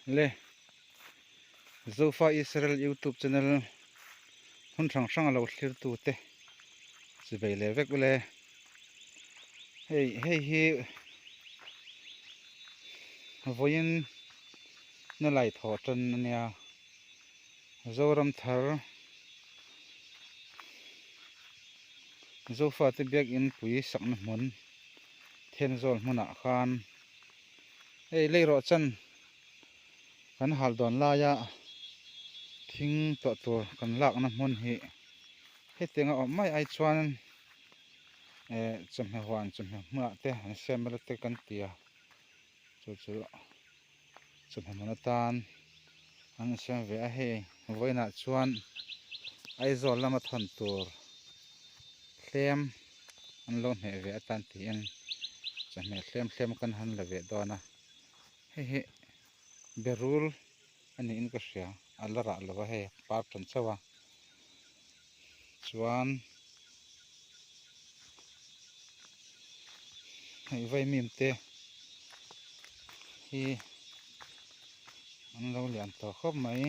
Le Zofa Israel YouTube channel hmun hrang hrang a lo thlir tu te chi bei leh vek ule hei hei hi vawiin na lai thawh tan ania Zoram thar Zofa te biakin pui sakna hmun Thenzawl hmunah khan hei lei rawh chan kan hal dawn laia thing tawh tur kan lakna hmun hi hetiang a awm mai ai chuan eh chawhmeh huan chawhmeh hmunah te an siam vel te kan ti a chu chu chawhmeh hmun atan an siam ve a hei vawiinah chuan Aizawl lama thawn tur hlem an lo hmeh ve atan tiin chawhmeh hlem hlem kan han la ve dawn a hei hi berul a niin ka hria a la rah lo va hei par tan chauh a chuan hei vaimim te hi an lo lian tawh khawp mai.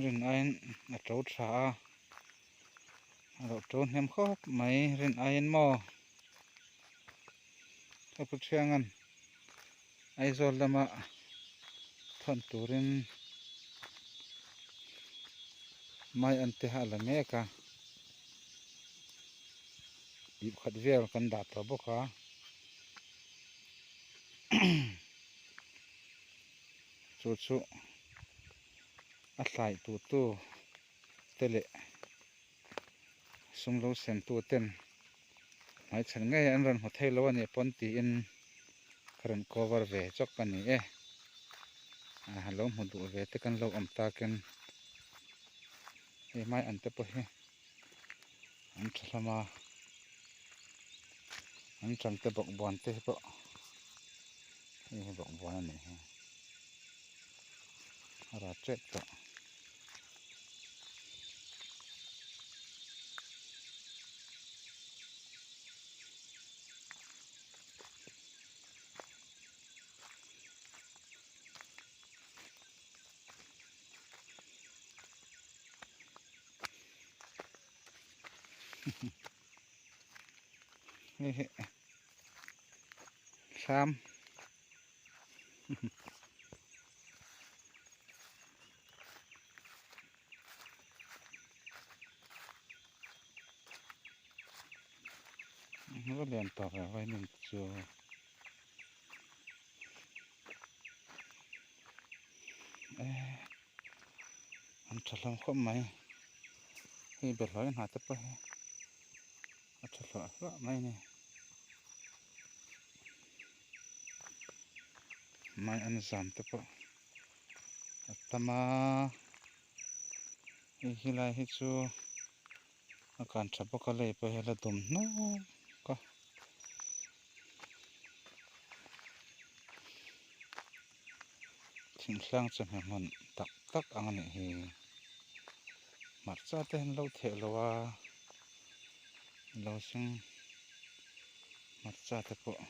Rin aiin a to tha a a lo to hnem khawp mai rin aiin maw ka pu thiangan Aizawl lama thawn turin mai an te a la mek a ih khat vel kan dah tawh bawk a. Chu chu a hlai tu tu te leh sum lo sem tu ten hmaichhan ngei an rawn hmu thei lo a nih pawn tiin ka rawn cover ve chawk a ni e a lo hmu duh ve te kan lo awm takin hei hmai an te pawh hi an tha hlawm a an tang te bawkbawn te pawh hei hi bawkbawn a nih hi a rat tep tawh. Hei hi thlam va lian tawh ve vaimim chu. An tha hlawm khawp mai hei bawlhhlawh hna te pawh hi a tha hluah hluah mai a ni mai an zam te pawh a tam a hei helai hi chu a kan tha bawk a lei pawh hi a la dum hnuk a. Thingtlang chu hmehmun tak tak ang a nih hi hmarcha te an lo theh lo a lo seng hmarcha te pawh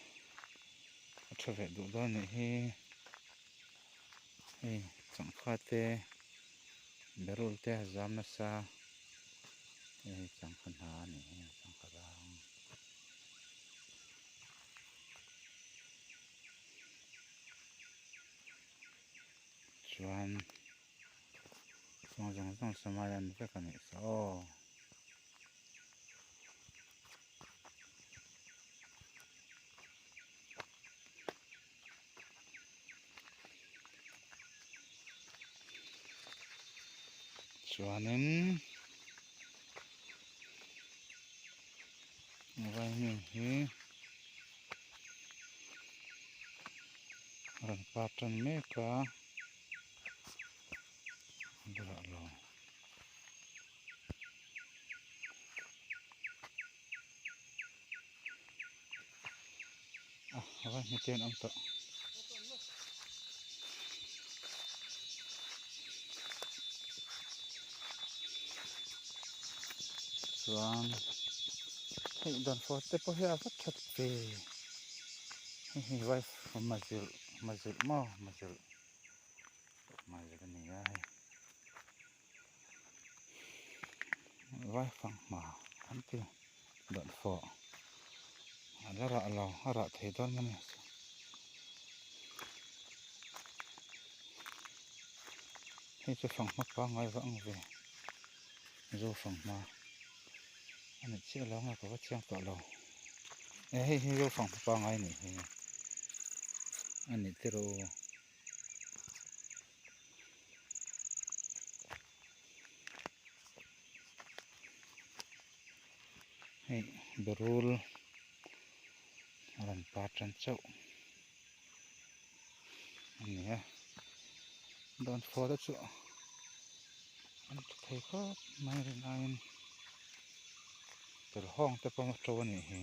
a tha ve duh dawn a nih hi hei changkha te berul te a zam nasa hei changkha hna a nih hi changkha rang. Chuan chung zawng zawng samai an vek a nih saw aw. Chuanin vaimim hi a rawn par tan mek a a bulah lo. A va hmu te an awm tawh. Chuan hei dawnfawh te pawh hi a va that ve. Hei hi vai mazilh mazilh maw mazilh mazilh a ni a hei vai fanghma an ti dawnfawh a la rah lo a rah thei dawn mawni. Hei chu fanghma pangngai vak ang ve zo fanghma a ni chiah lo ang a ka va chiang tawh lo e hei hi zo fanghma pangngai a nih hi a ni tiraw. Hei berul a rawn par tan chauh a ni a dawnfawh te chu an tha thei khawp mai rin aiin telhawng te pawh a to a nih hi.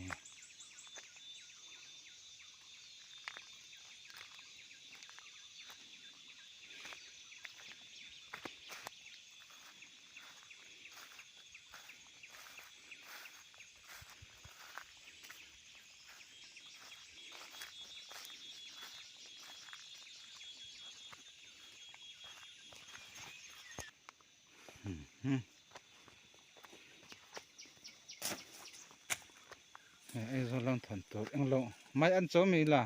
Aizawl lam thawn tur englo mai an cho mi la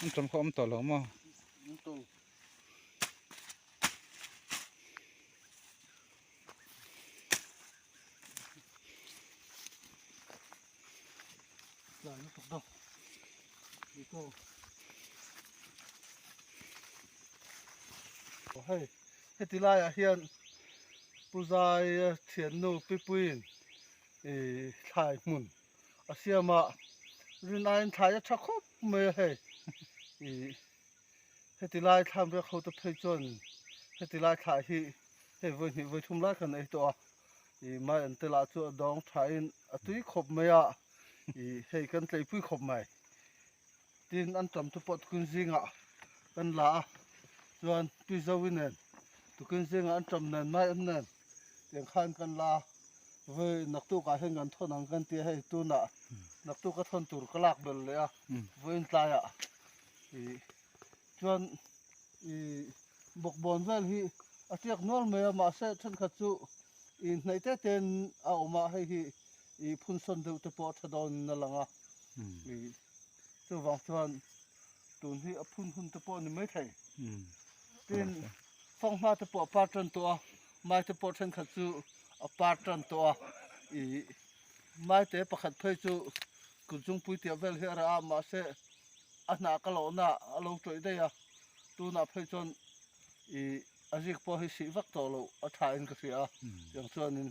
an tawm kha awm tawh lo maw. Hei heti laiah hian Pu Zaia thiannu Pipuiin ih thlai hmun a siam a rin aiin thlai a tha khawp mai a hei ih Heti lai thlam riak ho te phei chuan heti lai thlah hi hei vawi hnih vawi thum lai kan ei tawh a, ih mai an te lah chu a dawng thain a tui khawp mai a, ih hei kan tleipui khawp mai. Tin an tam te pawh tukin zingah kan la a, chuan Pi Zoe nen tukin zingah an tam nen mai an nen tiang khan kan la a, vawi naktukah hian kan thawn ang kan ti a, hei tunah naktuk a thawn tur ka lak belh leh a, vawiin tlaiah ih chuan ih bawkbawn vel hi a tiak nual mai a mahse thenkhat chu ih hnaih te ten a awm a hei hi ih phun sawn deuh te pawh a tha dawn in a lang a ih chuvang chuan tun hi a phun hun te pawh a ni maithei tin fanghma te pawh a par tan tawh a mai te pawh thenkhat chu a par tan tawh a ih mai te pakhat phei chu kut zungpui tih vel hi a rah a mahse. A hnah ka lohna a lo tawih daih a, tunah phei chuan ih a zik pawh hi sih vak tawh loh a tha in ka hria a, tiang chuanin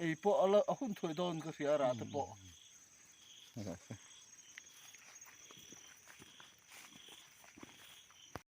ei pawh a la a hun thuai dawn ka hria a rah te pawh.